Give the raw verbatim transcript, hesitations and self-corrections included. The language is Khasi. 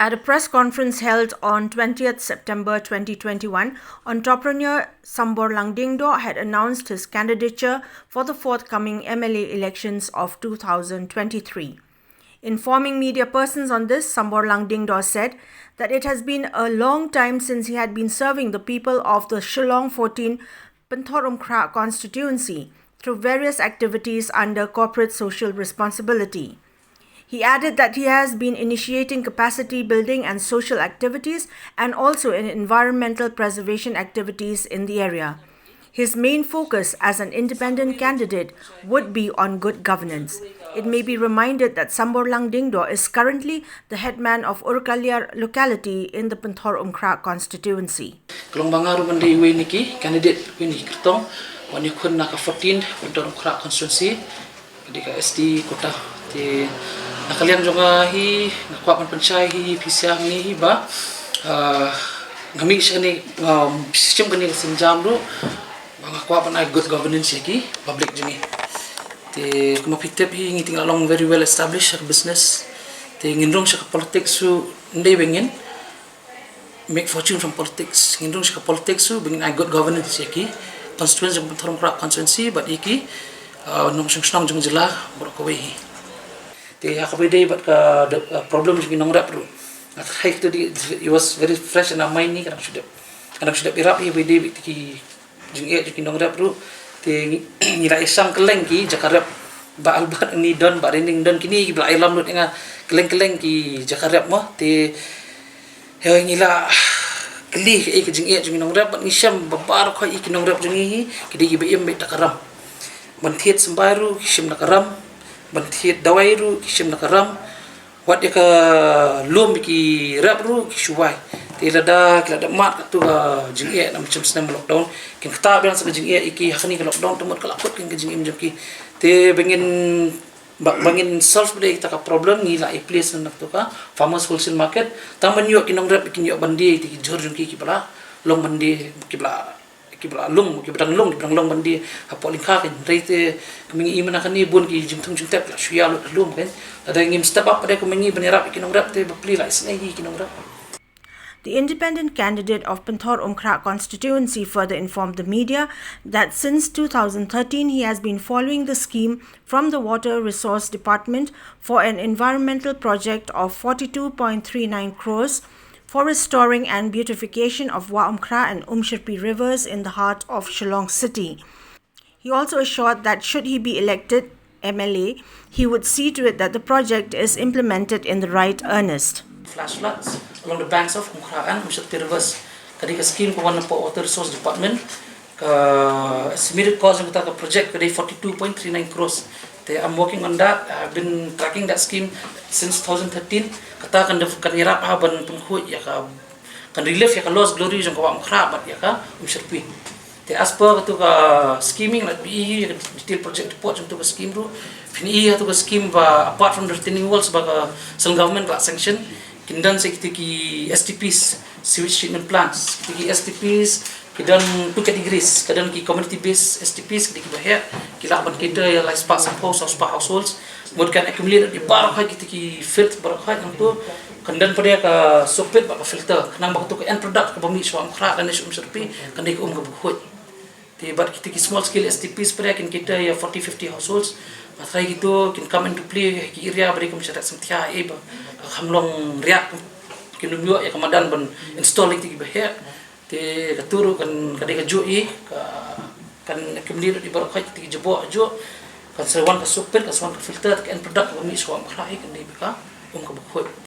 At a press conference held on twentieth September twenty twenty-one, entrepreneur Sambor Langdingdo had announced his candidature for the forthcoming M L A elections of two thousand twenty-three. Informing media persons on this, Sambor Langdingdo said that it has been a long time since he had been serving the people of the Shillong fourteen Pynthorumkhrah constituency through various activities under corporate social responsibility. He added that he has been initiating capacity building and social activities and also in environmental preservation activities in the area. His main focus as an independent candidate would be on good governance. It may be reminded that Sambor Langdingdo is currently the headman of Urkalia locality in the Pynthorumkhrah constituency. Ka long ba nga ruh ngan dei iwei na ki candidate, iwei na ki kyrtong, wan ïakhun na ka fourteen Pynthorumkhrah constituency, ka dei ka S T quota. Te na ka liang jong nga hi, nga kwah ban pynshai hi, phi sha ngi hi ba, ah, nga mih sha kane, nga shim kane ka sienjam ruh ba nga kwah ban ai good governance ïa ki public jong ngi. Te kumba phi tip hi, ngi te ngi la long very well established ha ka business. Te ngin rung sha ka politics ruh ym dei ba ngin make fortune from politics. Ngin rung sha ka politics ruh ba ngin ai good governance ïa ki constituency jong Pynthorumkhrah constituency bad ïa ki, uh, nongshong shnong jong jylla baroh kawei hi. Te ha kaba ïadei bad ka, the, uh, problem jong ki nongrep ruh, nga tharai kato dei, it was very fresh in our mind, ngi ka dang shu dep, ka dang shu dep ïarap hi ba ïadei bad ki jingeh jong ki nongrep ruh. Te ngi, ngi la ïa shang kylleng ki jaka rep. Bah Albert ngi don, Bah Rining don, kine kiba la ïalam lut ïa nga kylleng kylleng ki jaka rep mo. Te, hynrei ngi la kylli kaei ka jingeh jong ki nongrep bad ngi shem ba baroh khoit ki nongrep jong ngi hi ki dei kiba im beit da ka ram. Ban thied symbai ruh ki shim da ka ram. Ban thied dawai ruh ki shim da ka ram. Wat ïa ka lum ïa ki rep ruh ki shu wai. Te lada ki la dep mad kato ka jingeh na mynshem snem lockdown, kin ktah biang sa ka jingeh ïa ki ha kane ka lockdown, te mut ka la kut kin ka jingim jong ki. Te ba ngin, ba, ba ngin solve beit ïa kata ka problem, ngi la ïa place na kato ka Farmers Wholesale Market. Tang ban ïoh ki nongrep kin ïoh ban die ïa ki jhur jong ki kiba la long ban die, kiba la kiba la lung, kiba dang lung, kiba dang long ban die hapoh lyngkha kein. Hynrei te kumne ngi i mynta kane bun ki jingthung jingtep la shu ïa lut ha lum kein. Lada ngim step up pat de kumne ngi ban ïarap ïa ki nongrep te bapli la isynei hi ki nongrep. The independent candidate of Pynthorumkhrah constituency further informed the media that since two thousand thirteen he has been following the scheme from the Water Resource Department for an environmental project of forty-two point three nine crores for restoring and beautification of Wah Umkhrah and Umshyrpi rivers in the heart of Shillong city. He also assured that should he be elected M L A, he would see to it that the project is implemented in the right earnest. Flash floods along the banks of Umkhrah and Umshyrpi rivers. Ka dei ka scheme ka wan napoh Water Resource Department. Ka estimated cost jong kata ka project ka dei forty-two point three nine crores. Te I'm working on that. I've been tracking that scheme since two thousand thirteen. Kata kan dei, kan ïarap ha ban pynkhuid ïa ka, kan relieve ïa ka lost glory jong ka Wah Umkhrah bad ïa ka Umshyrpi. Te as per kato ka scheme, ngi la ïohi ïa ka detail project report jong kato ka scheme ruh. Phin ïohi ïa kato ka scheme ba apart from the retaining walls ba ka central government ka la sanction, kin don sa kita ki S T Ps, sewage treatment plants. Kita ki S T Ps ki don two categories, ka don ki community based S T Ps, ki dei kiba heh, ki lah ban cater ïa lai spah san phew saw spah households. Mut kan accumulate ïa baroh khoit kita ki field baroh khoit, hangto kan don pat de ka soak pit bad ka filter, khnang ba kato ka end product kaba mih sha Wah Umkhrah lane sha Umshyrpi kan dei ka um kaba khuid. Te bad kita ki small scale S T Ps pat de kin cater ïa forty fifty households. Nga tharai kito kin come into play ha ki area ba dei kum Shatei Samthia, eh, ba kham long riak, kin ym ïoh ïa ka madan ban install ïa kita kiba heh. Te kato ruh kan, ka dei kajuh, eh, ka, kan accumulate ïa baroh khoit kita ki jaboh kajuh. Kan sa wan ka soak pit, kan sa wan ka filter, ka end product kaba mih sha Wah Umkhrah, eh, kan dei ba ka um kaba khuid.